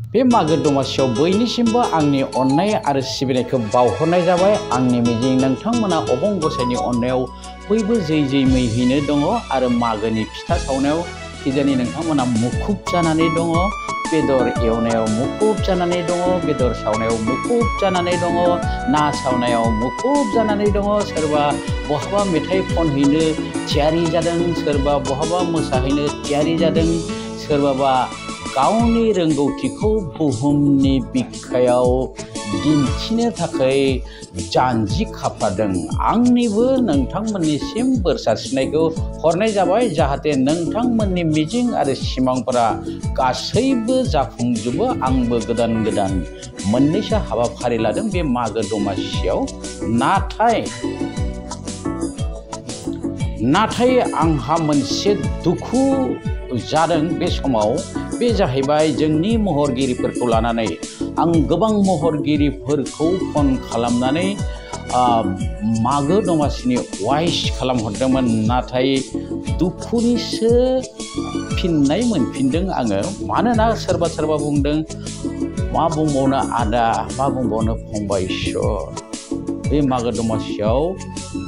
बे मागो दमासियाव बयनिसिमबो आंनि अननाय आरो सिबिनायखौ बावहरनाय जाबाय। आंनि मिजिं नोंथांमोना अबं गसाइनि अननायाव बयबो जै मैहैनो दङ आरो मागोनि फिथा सावनायाव खिजानि नोंथांमोना मुखुब जानानै दङ, बेदर एवनायाव मुखुब जानानै दङ, बेदर सावनायाव मुखुब जानानै दङ, ना सावनायाव मुखुब जानानै दङ। सोरबा बहाबा मेथाइ खनहैनो थियारि जादों, सोरबा बहाबा मोसाहैनो थियारि जादों, सोरबाबा गावनि रोंगौथिखौ बुहुमनि बिखायाव दिन्थिनो थाखाय जानजि खाफ्रादों। आंनिबो नोंथांमोननिसिम बोर सारस्रिनायखौ हरनाय जाबाय, जाहाथे नोंथांमोननि मिजिं आरो सिमांफोरा गासैबो जाफुंजोबो। आंबो गोदान मोननैसो हाबाफारि लादों बे मागो दमासियाव। नाथाय आंहा मोनसे दुखु जादों बे समाव। बे जाहैबाय जोंनि महरगिरिफोरखौ लानानै आं गोबां महरगिरिफोरखौ फन खालामनानै मागो दमासिनि वाइस खालामहरदोंमोन, नाथाय दुखुनिसो फिननाय मोनफिनदों आङो। मानोना सोरबा बुंदों, मा बुंबावनो आदा, मा बुंबावनो फंबाय, बे मागो दमासियाव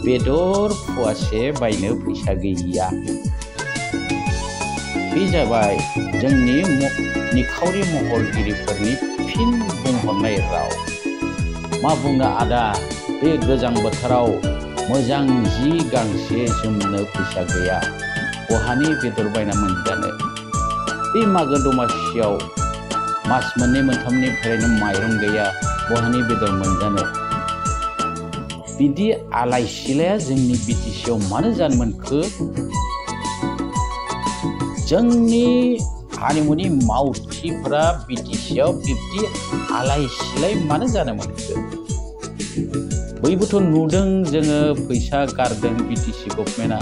बेदर फुवासे बायनो फैसा गैया। बे जाबाय जोंनि निखावरि महरगिरिफोरनि फिन बुंहरनाय राव। मा बुंनो आदा, बे गोजां बोथोराव मोजां जि गांसे जोमनो फैसा गैया, बहानि बेदर बायना मोनजानो। बे मागो दमासियाव मास मोननै मोनथामनिफ्रायनो माइरं गैया, बहानि बेदर मोनजानो। बिदि आलाय सिलाया जोंनि बिटिसिआव मानो जानो मोनखो? जोंनि हारिमुनि मावथिफोरा बिटिसिआव बिब्दि आलाय सिलाय मानो जानो मोनखो? बयबोथ' नुदों जोङो फैसा गारदों बिटिसि गभर्नमेन्टआ।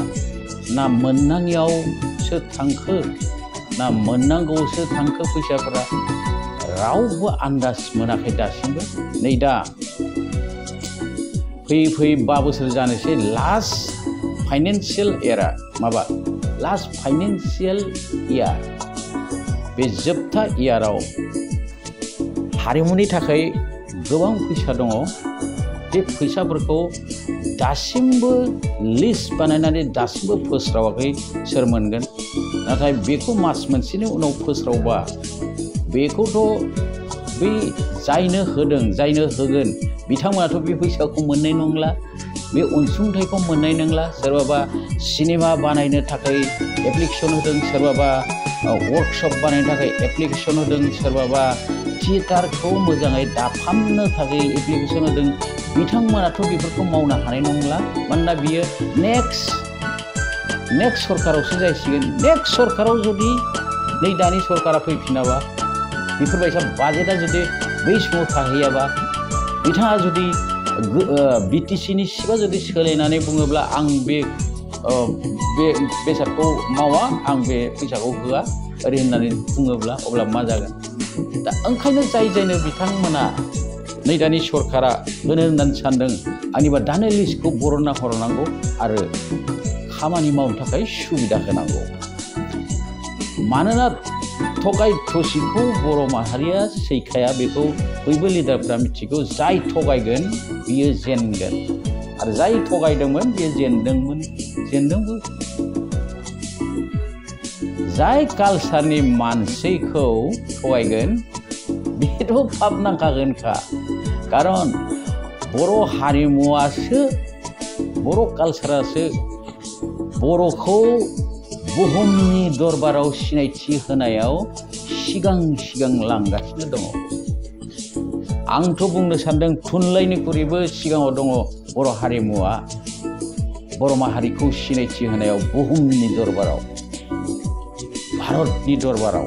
ना मोननाङियावसो थांखो, ना मोननांगौसो थांखो फैसाफोरा? रावबो आन्दाज मोनाखै दासिमबो। नै दा फैयै 5 बोसोर जानोसै, लास्ट फाइनान्सियेल इयार। बे जोबथा इयाराव हारिमुनि थाखाय गोबां फैसा दङ। बे फैसाफोरखौ दासिमबो लिस्ट बानायनानै दासिमबो फोस्रावाखै सोर मोनगोन। नाथाय बेखौ मास मोनसेनि उनाव फोस्रावबा बेखौथ' बै जायनो होदों, जायनो होगोन बिथांमोनाथ' बे फैसाखौ मोननाय नंला, बे अनसुंथाइखौ मोननाय नंला। सोरबाबा सिनेमा बानायनो थाखाय एप्लिकेसन होदों, सोरबाबा वर्कशप बानायनो थाखाय एप्लिकेसन होदों, सोरबाबा थियेटारखौ मोजाङै दाफामनो थाखाय एप्लिकेसन होदों। बिथांमोनाथ' बेफोरखौ मावनो हानाय नंला, मानोना बियो नेक्स्ट सरकारावसो जासिगोन। नेक्स्ट सरकाराव जुदि नै दानि सरकारा फैफिनाबा, बेफोरबायसा बाजेटआ जुदि बै समाव थाहैयाबा, बिथाङा जुदि बिटिसिनि सिबा जुदि सोलायनानै बुङोब्ला आं बे बेसादखौ मावा, आं बे फैसाखौ होआ ओरै होननानै बुङोब्ला अब्ला मा जागोन? दा ओंखायनो जायनो बिथांमोना नै दानि सरकारा होनो होननानै सानदों, आंनिबा दानो लिस्टखौ बरनना हरनांगौ आरो खामानि मावनो थाखाय सुबिदा होनांगौ। मानोना थगाय थसिखौ बर' माहारिया सैखाया, बेखौ बयबो लिडारफ्रा मिथिगौ। जाय थगायगोन बियो जेनगोन, आरो जाय थगायदोंमोन बियो जेनदोंबो। जाय कालसारनि मानसिखौ थगायगोन बेथ' पाप नांखागोनखा। खारन बर' हारिमुवासो, बर' कालसारासो बर'खौ बुहुमनि दरबाराव सिनायथि होनायाव सिगां लांगासिनो दङ। आंथ' बुंनो सानदों, थुनलाइनिख्रुइबो सिगाङाव दङ बर' हारिमुवा, बर' माहारिखौ सिनायथि होनायाव बुहुमनि दरबाराव, भारतनि दरबाराव।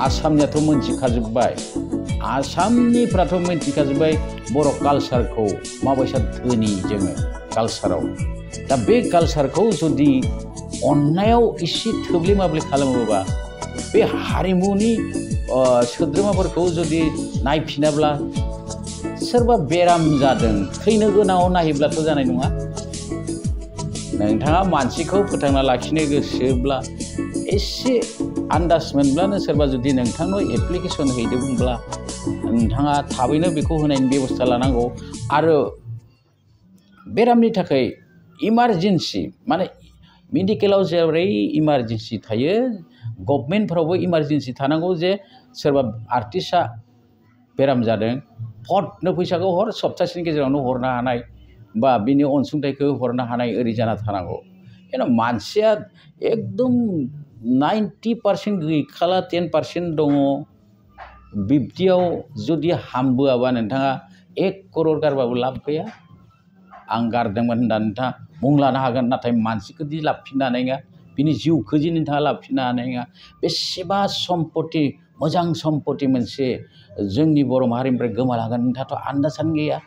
आसामनियाथ' मोनथिखाजोब्बाय, आसामनिफ्राथ' मोनथिखाजोब्बाय बर' कालसारखौ माबायसा धोनि जोङो कालसाराव। दा बे कालसारखौ जुदि अननायाव एसे थोब्ले माब्ले खालामोबा, बे हारिमुनि सोद्रोमाफोरखौ जुदि नायफिनाब्ला, सोरबा बेराम जादों थैनो गोनाङाव नायहैब्लाथ' जानाय नङा। नोंथाङा मानसिखौ फोथांना लाखिनो गोसोब्ला एसे आन्दाज मोनब्लानो सोरबा जुदि नोंथांनो एप्लिकेसन हैदोंब्ला नोंथाङा थाबैनो बेखौ होनायनि बेबस्था लानांगौ। आरो बेरामनि थाखाय इमारजेन्सि माने मेडिकेलाव जेरै इमारजेन्सि थायो गभर्नमेन्टफोरावबो इमारजेन्सि थानांगौ जे सोरबा आर्टिस्टआ बेराम जादों फटनो फैसाखौ हर सप्तासेनि गेजेरावनो हरनो हानाय बा बिनि अनसुंथाइखौ हरनो हानाय ओरै जाना थानांगौ। मानसिया एकदम 90% गैखाला 10% दङ बिब्दियाव जुदि हामबोआबा नोंथाङा 1 करोड़ गारबाबो लाब गैया। आं गारदोंमोन होननानै नोंथाङा मुं लानो हागोन नाथाय मानसिखौ दि लाबोफिननो हानाय नङा बिनि जिउखौ दि नोंथाङा लाबोफिननो हानाय नङा। बेसेबा सम्पति मोजां सम्पति मोनसे जोंनि बर' माहारिनिफ्राय गोमालांगोन नोंथाङाथ' आन्दाजानो गैया।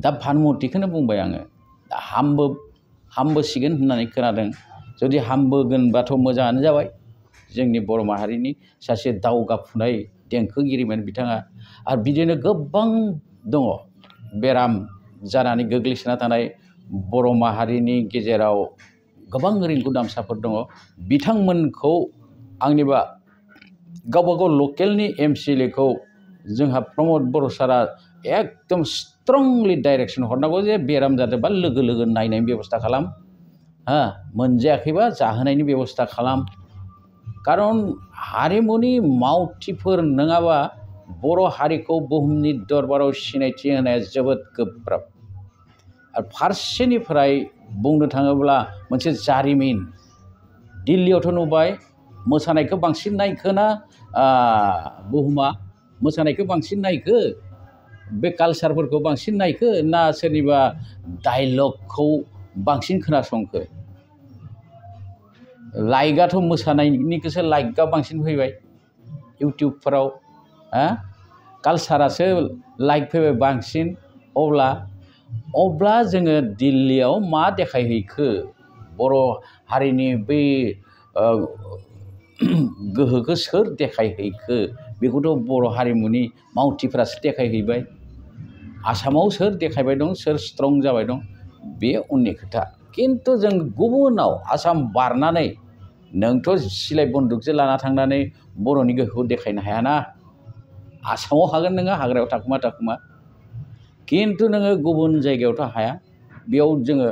दा भानुमतिखौनो बुंबाय आङो हामबोसिगोन होननानै खोनादों। जुदि हामबोगोनबाथ' मोजाङानो जाबाय। जोंनि बर' माहारिनि सासे दावगाफुनाय देंखोगिरिमोन बिथाङा। आरो बिदिनो गोबां दङ बेराम जानानै गोग्लैसोना थानाय बर' माहारिनि गेजेराव गोबां रोंगौदामसाफोर दङ। बिथांमोनखौ आंनिबा गावबागाव लकेलनि MCLA खौ जोंहा प्रमद बर' सारा एकदम स्ट्रंलि डाइरेक्सन हरनांगौ जे बेराम जादोंबा लोगो लोगो नायनायनि बेबस्था खालाम, मोनजायाखैबा जाहोनायनि बेबस्था खालाम। खारन हारिमुनि मावथिफोर नङाबा बर' हारिखौ बुहुमनि दरबाराव सिनायथि होनाया जोबोद गोब्राब। आरो फारसेनिफ्राय बुंनो थाङोब्ला मोनसे जारिमिन दिल्लीयावथ' नुबाय मोसानायखौ बांसिन नायखोना बुहुमा मोसानायखौ बांसिन नायखो बे कालसारफोरखौ बांसिन नायखो ना सोरनिबा डायलगखौ बांसिन खोनासंखो। लाइकआथ' मोसानायनिखौसो लाइकआ बांसिन फैबाय इउटिउबफोराव कालसारासो लाइक फैबाय बांसिन। अब्ला जोङो दिल्लीयाव मा देखायहैखो बर' हारिनि बै गोहोखौ सोर देखायहैखो बेखौथ' बर' हारिमुनि मावथिफोरासो देखायहैबाय। आसामाव सोर देखायबाय दं सोर स्ट्रं जाबाय दं बे उननि खोथा। खिन्थु जों गुबुनाव आसाम बारनानै नोंथ' सिलाइ बन्दुकजों लाना थांनानै बर'नि गोहोखौ देखायनो हायाना। आसामाव हागोन नोङो हाग्रायाव थाखुमा खिन्थु नोङो गुबुन जायगायावथ' हाया। बेयाव जोङो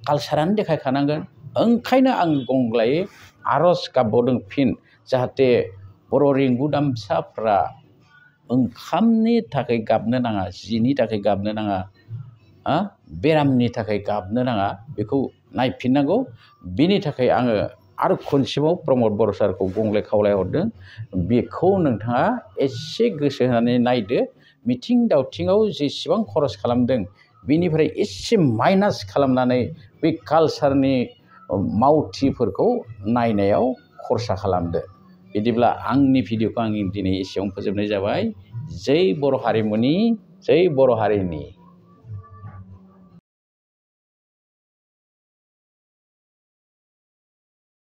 कालसारानो देखायखानांगोन। ओंखायनो आं गंग्लायै आर'ज गाबबावदों फिन जाहाथे बर' रिंगुदामसाफ्रा ओंखामनि थाखाय गाबनो नाङा, जिनि थाखाय गाबनो नाङा, बेरामनि थाखाय गाबनो नाङा बेखौ नायफिननांगौ। बिनि थाखाय आङो आरो खनसेबाव प्रमद बर' सारखौ गंग्लाय खावलायहरदों बेखौ नोंथाङा एसे गोसो होनानै नायदो। मिथिं दावथिङाव जेसेबां खरस खालामदों बिनिफ्राय एसे माइनास खालामनानै बे कालसारनि मावथिफोरखौ नायनायाव खरसा खालामदो। बिदिब्ला आंनि भिडिअखौ आं दिनै एसेयावनो फोजोबनाय जाबाय। जै बर' हारिमुनि जै बर' हारिनि।